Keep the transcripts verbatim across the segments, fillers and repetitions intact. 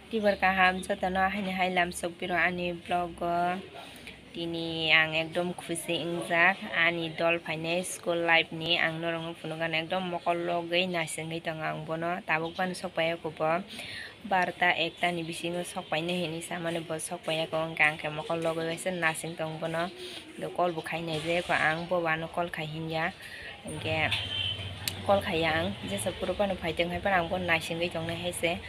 Tibor kaham jotono haini hai lamsok biro ani vlog o. Tini ang ekdom khusi wngjak ani dol phainai school life ni, ang norokno phunukgano ekdom mokol logwi naisingwi tongo ang bono, tabuk phano sok paiya kho bo. Barta ekta ni bisingo sok painai hinwi samani bo sok paiya kho, hwnkhe ang khe mokol logwi waisa nasing tongo bono, hwnkhe call bo khainai je kho ang, bo bo ano call khai hinya, hwnkhe call khaiya ang, jesa phuru phano phai tong hai phano ang bono naisingwi tongnai hai se,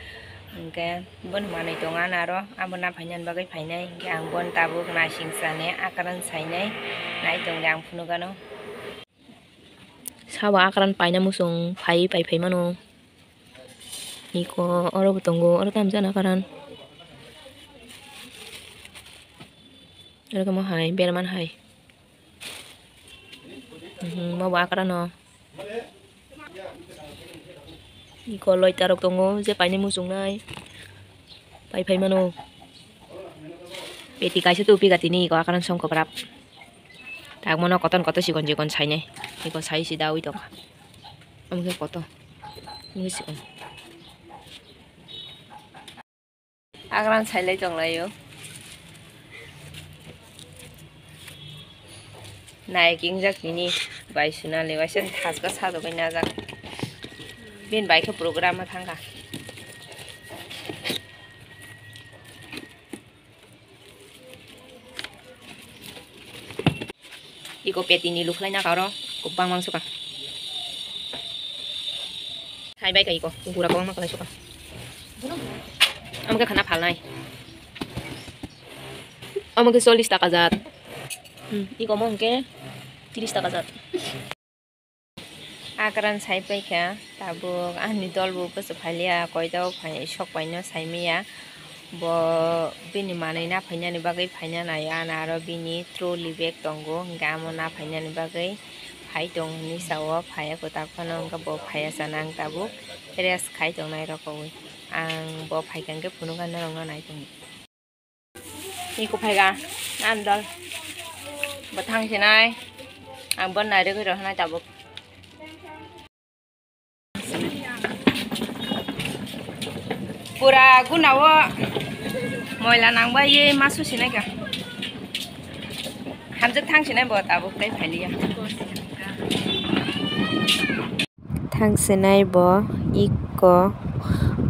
hwnkhe bono manwi tongo ano aro, abo na phainani bagwi phainai, hwnkhe ang bono tabuk naising chani akran sainai, nai tongdi ang phunukgano. Sabo akran paina muchung phai pai phai mano. Iko oro bo tongo, oro tamo jana karan. Oro tamo hai, berman hai. Mhm, mabo akran no. Iko loita rok tongo, je paina muchung nai. Pai phai mano. Peti kaisa tupi gatini iko akaran songkok rap. Tak mono koton koton sikon sikon sainai. Iko sai si dawi tongkha. Omo khe koto. Omo khe sikon. Akaran sailai tonglaio. Naik ingjak tini bai Sonali waisa thasga sajagwi najak. Bini bai khe program o thangkha. Iko peti ni lukhlai na karo kwbang mangso ka. Hai bai ka iko gura kwbangma kwlai suka. Omo khe khana phalnai. Omo khe chollish taka jat. Hmm, iko omo hwnkhe tris taka jat. Akran sai paikha, tabuk ani dol bo bwswk phailiya, koito phai, sok paino saimaya. Bo bini manwi na phainani bagwi phaina naio, ano aro bini trolley bag tongo, hwnkhe amo na phainani bagwi phai tong hinwi sao, phaiya kwtal phano, hwnkhe bo phaiya sana ang tabuk rest khai tongnai rokogwi. Ang bo phaikha hwnkhe phunukha norokno nai tongdi. Iko phaiga, ang dol. Bo thang sinai. Ang bo nai rwgwi rw hinai tabuk. Pura guna o moila nangbai ye ma su sinai ka. Hamjak thang sinai bo tabuk tai phailiya. Thang sinai bo iko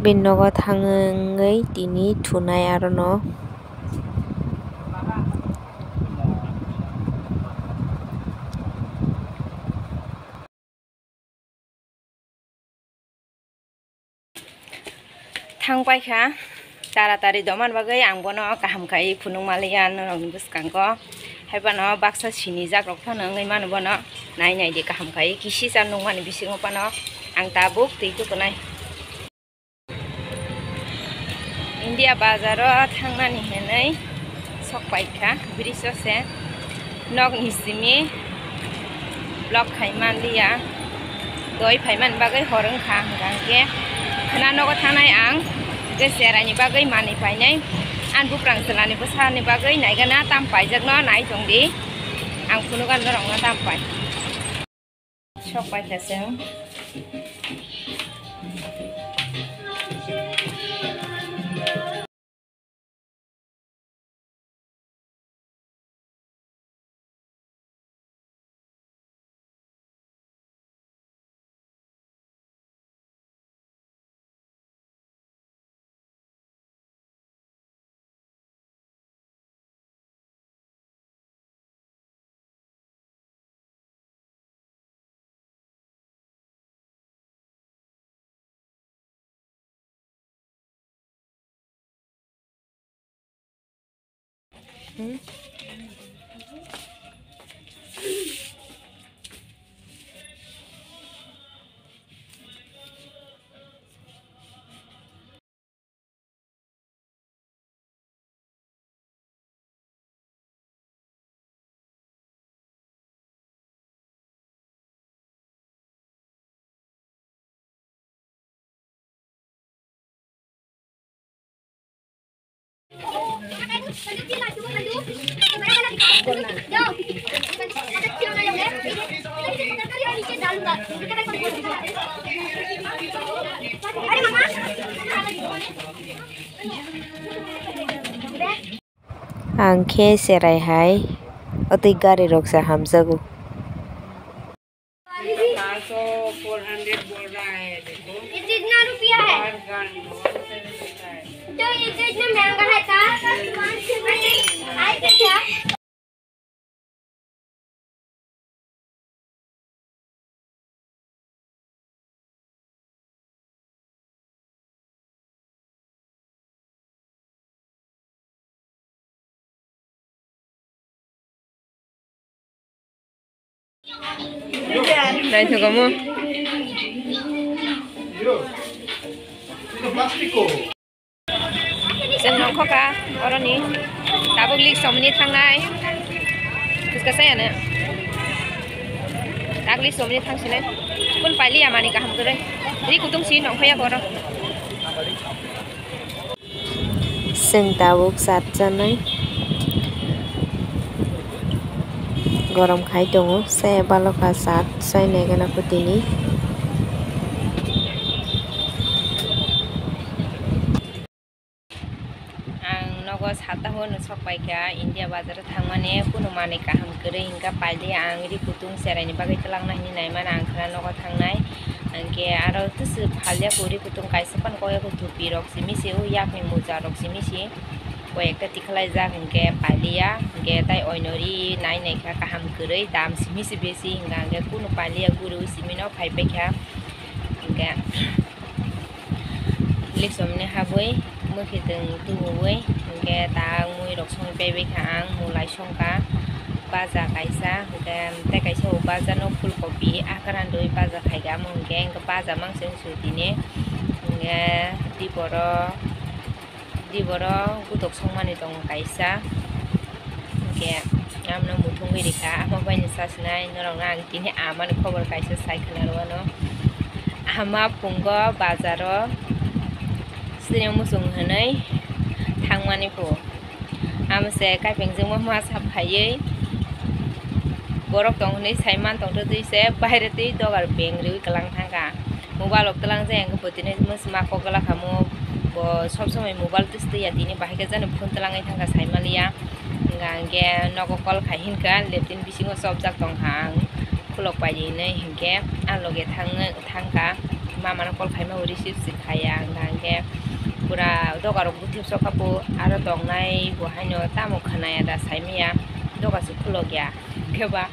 bini nogo thangwi tini thunai arono. Thang paikha, taratari doman bagwi ang bono kaham khai phunuk maliya norokni bwskango. Haiphano baksa sinijak rok phano wngwi mano bono, nai nai di kaham khai kisisa nukmani bisingo phano ang tabuk twi tukunai. India bazaro thangnani hinwi sok paikha, bridge o se nokni simi vlog khai manliya, doi phaimani bagwi hor wngkha, hwnkha hwnkhe khwna nogo thangnai ang je cheraini bagwi manwi painai, ani buprang chwlani bwsani bagwi naigana tam paijakno nai tongdi, ang phunukgano norokno tam pai. Sok paikha chwng. Ang khe cherai hai, o twi gari rok se hamjago. ये कितना रुपया है? तो ये जो इतना महंगा है, कहाँ से? Naithogomo. Chwng nongkhoka oroni tabuk lik somni thangnai. Bwskasayano. Tak lik somni thangsinai. Kun pailiya mani kaham kwrwi. Ri kutung si nongkhoya koro. Chwng tabuk chat chanai. Gorom khai tongo. Saya baloka chat chainai gana kutini. Ang nogo sata hwnwi sok paikha, India bazar o thangmani kunu manwi kaham kwrwi hwnkha, pailiya ang ri kutung cheraini bagwi twlangna hinwi naimani ang khwna nogo thangnai. Hwnkhe aro twswk phalya kwrwi kutung kaisa phano kok yago thupi rok simi se o yakni muja rok simi se koi ekta tikhlaijak hwnkhe pailiya, hwnkhe tai oino ri nai naikha kaham kwrwi dam simi se besi hwnkha, hwnkhe kunu pailiya guriwi simino phai paikha hwnkhe. Lik somni habwi mwkhitwng tubuwi hwnkhe tak mui rok songwi paibai kha ang, mulai songkha, baja kaisa hwnkhe tei kaisa bo baja no phulkopi akwran rwui baja khaikha, omo hwnkhe baja mangsi wngsu tini hwnkhe tei boro. Di boro gutok songmani tongo kaisa. Hwnkhe amno muthungwi rikha, amo baino sasinai norokno ang tini amani khobor kaisa sai khwna rwano. Ama phungo bazaro sini muchung hwnwi thangmani phu. Amo se kaipengjakma masa phaiwi borok tong hwnwi sai man tongtwtwi se baire twi dogar beng riwi kwlang thangkha. Mobile rok twlang jaya hwnkhe bo tini mwsma kok gwlak kha mo, bo sob somoi mobile twistwi ya tini, bahai khe jani phone twlangwi thangkha sai manliya. Hwnkha hwnkhe nogo call khai hinkha, latrine bisingo chopjak tongkha ang, khulok paidi hinwi hinkhe ang loge thang-, thangkha, mamano call khaima bo receive se khaiya, hwnkha hwnkhe pura doga rok buthip sokha bo, aro tongnai bo haino tamo khwnaya da saimanya, doga se khulokya. Khe ba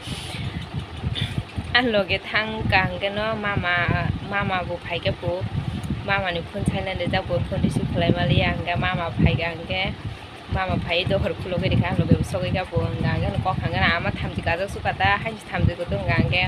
ang loge thang ka hwnkhe no mama, mama bo phai khe bo mama ni phone silent rijak, bo phone receive khlai maliya, hwnkhe mama phai ka hwnkhe mama phai dohor khulogwi rikha, ang loge bo sogwi kha bo hwnkha hwnkhe no kok hwnkhe no ama thamchi kajak sukha ta, haini thamchi kutung hwnkha hwnkhe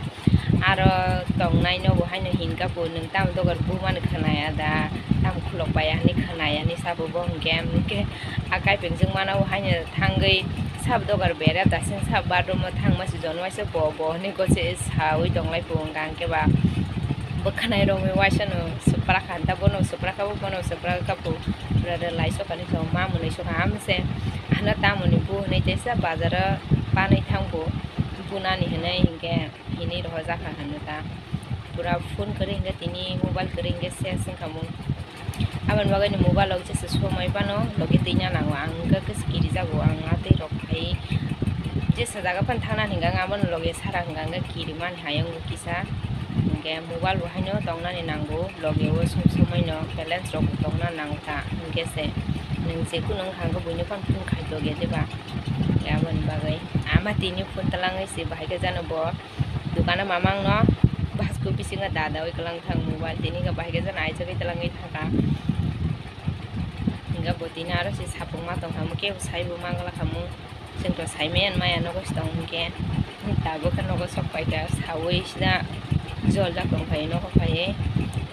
aro tongnai no bo haino hinkha bo, nwng tamo dogar bumani khwnaya da, tamo khulok paiya hinwi khwnaya hinwi sabo bo hwnkhe, hwnkhe a kaipengjwk mano bo haino thangwi sabo dogar bera dasin sabo bathroom o thangma se jon waisa bo bo hinwi gose sawi tonglai bo hwnkha hwnkhe ba bwkhanai romwi waisa no swprak kha, ta bono swprak kha bo, bono swprak kha bo, pura rwlai sokani thong ma mwnwi sokha amse hano tamoni bo hinwi teisa bazaro panwi thang bo bunani hinwi hinkhe hinwi rohorjak kha hinwi ta pura phone kwrwi hinkhe tini mobile kwrwi hinkhe ses wngkha mung. Aboni bagwi ni mobile rok jesa somoi phano logi twi na nango, ang wngkha khe se kirijago, ang a twi rok khai jesa jaga phano thangna hwnkha ang abono logi sara hwnkha ang khe kirimani hayung kisa, hinkhe mobile bo haino tongnani nango, logi o sob somoi no balance rok bo tongna nango ta, hinkhe se nwng je kunu wngkha ang khe buino phano phone khai togya diba, hinkhe aboni bagwi ama tini phone twlangwi se bahai khe jano bo. Dukano mamang no basko bisingo dadawi kwlang thang mobile tini hwnkhe bahai khe jano aichagwi twlangwi thangkha. Hwnkhe bo tini aro se sapung ma tongkha, kebo saibo mangla khamu. Chwng to saimaya maya nogo se tong hwnkhe. Tabuk khe nogo sok paikha sawi sida joljak tongkha nogo phaiwi.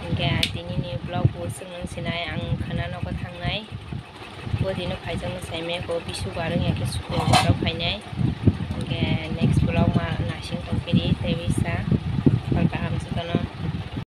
Hwnkhe tini ni vlog bo chwng nung sinai ang khwna nogo thangnai. Bo dino phaijakno saimaya kho, bisu bar wngya khe sukro bar o phainai. Hwnkhe next vlog ma naising tongphiri tei bisa. Hor kaham jotono.